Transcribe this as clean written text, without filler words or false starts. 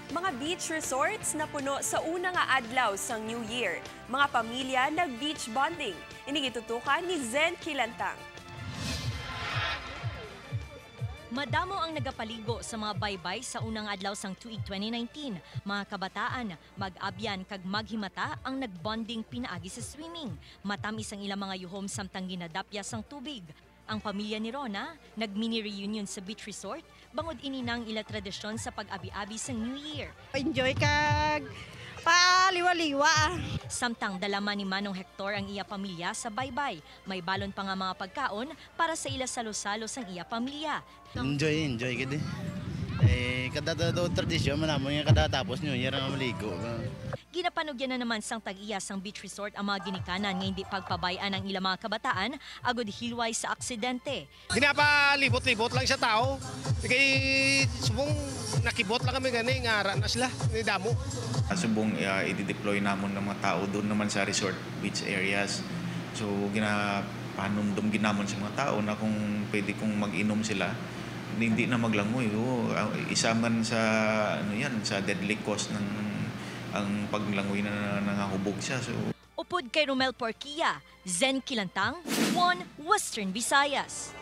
Mga beach resorts na puno sa una nga adlaw sang New Year. Mga pamilya nag-beach bonding. Ini gitutukan ni Zen Kilantang. Madamo ang nagapaligo sa mga baybay sa unang adlaw sang tuig 2019. Mga kabataan, mag-abyan kag maghimata ang nagbonding pinaagi sa swimming. Matamis ang ilang mga yuhom samtang ginadapya sang tubig. Ang pamilya ni Rona, nag-mini reunion sa beach resort, bangod ini nang ila tradisyon sa pag-abi-abi sa New Year. Enjoy kag paliwa-liwa. Samtang dalaman ni Manong Hector ang iya pamilya sa baybay. May balon pa nga mga pagkaon para sa ila salo-salo sang iya pamilya. Enjoy, enjoy gid eh. Eh, kada daw tradisyon man namon nga kada tapos New Year nga maligo. Ginapanugyan na naman sang tag-iya sang beach resort ang mga ginikanan nga hindi pagpabayan ang ilang mga kabataan agod hilway sa aksidente. Ginapalibot-libot lang sa tao. Kay subong nakibot lang kami gani nga ara na sila ni damo. Subong i-deploy namon ng mga tao doon naman sa resort beach areas. So ginapanumdum ginamon sa mga tao na kung pwede kung mag-inom sila, hindi na maglangoy. Oo, isa man sa ano yan, sa deadly cause ng ang paglangoy na nangahubog siya. So Upod kay Romel Porquia, Zen Kilantang, One Western Visayas.